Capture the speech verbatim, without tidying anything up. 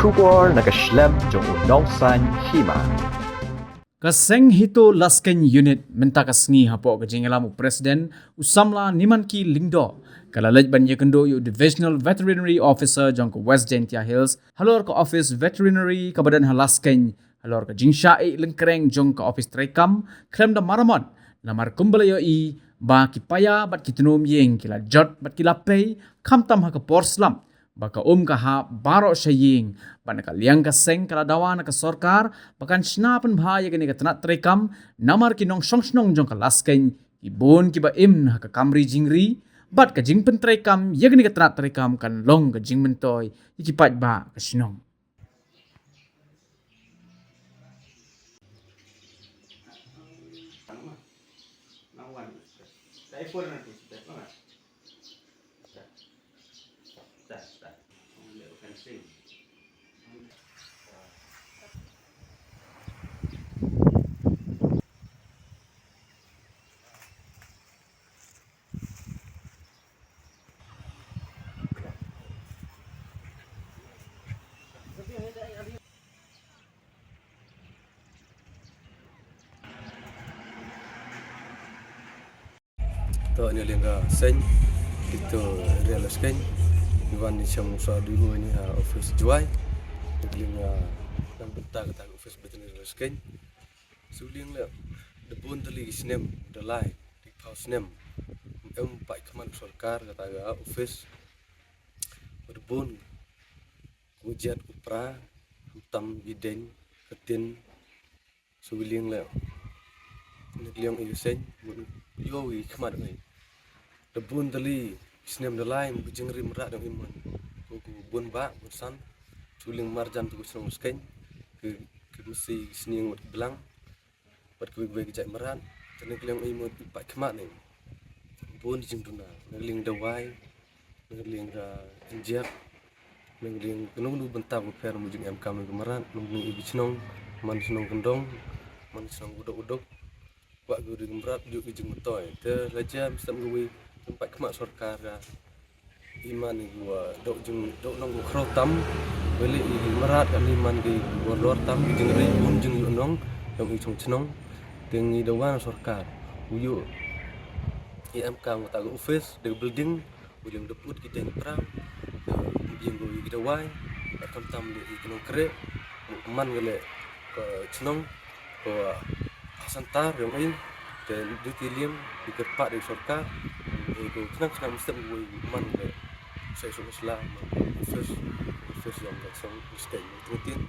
Khubor na ka shlem jong u nongsaiñ hima. Ka Seng Hito Laskein Unit mynta ka sngi hapoh ka jingïalam u President u samla Nimanki Lyngdoh ka la leit ban ïakynduh ïa u Divisional Veterinary Officer jong ka West Jaintia Hills halor ka office veterinary kaba don ha Laskein halor ka jingshah ïeh lyngkreng jong ka office treikam khlem da maramot, namar kumba la ïohi ba ki paia bad ki tnum ïing ki la jot bad ki la pei khamtam ha ka por slap ba ka um ka hap baroh sha ïing. Bad na ka liang ka seng ka la dawa na ka sorkar ba kan shna pynbha ïa kane ka tnat treikam, namar ki nongshong shnong jong ka Laskein ki bun kiba im ha ka kam ri jingri bad ka jingpyntreikam ïa kane ka tnat treikam kan long ka jingmyntoi ïa ki paidbah ka shnong. To, ïa ka liang ka seng, ïa ka area Laskein, ïa ka ban ïa shem sa dei u ïa ka office Jowai, ïa ka liang ka nang bynta kata ka office veterinary Laskein. Shu liang leh, da bun tylli ki snem, da lai, da phew snem, em pat khmat sorkar kata ka office. Da bun, ku jet ku pra, tam i deng, ka tin, shu liang leh. Ïa ka liang ïa ka seng, bun ïoh i khmat ngai. Da bun tylli, snem da lai, mu ka jingrim rat dang iman. Ku ku bun ba, bun san, shu liang marjan tu ku shnong Laskein, ke, ke mesti sniang wat blang. Bad kawei kawei ka jait mrad, te na ka liang i mut i pat khmat ne. Bun jingduna, na ka liang dawai, na ka liang ka injek, na ka liang kano kano bynta ba pher mu jingem kam na ka mrad, na ka liang i ki chnong, man chnong kyndong, man chnong udok udok, kwah ka ri ka mrad, juk ka jingmyntoi. Te la jem sem kawei, i pat khmat sorkar ka, iman i wa dok jing dok nong ko khro tam, wele i mrad kan iman ki wa lor tam, ki jingri bun jing yu nong, dong i chong chnong, teng i dawan sorkar, u yu i em kam ta ka office, de building, u jing deput ki deng pram, u jing ko i dawai, kam tam le i nong kre, man wele ka chnong, ko Hasan Tar yong i, te duty liam, di kyrpad di sorkar, i ko khnang khnang mesti wei man le, sai so sla, first, first yong ka song, state, tu tin.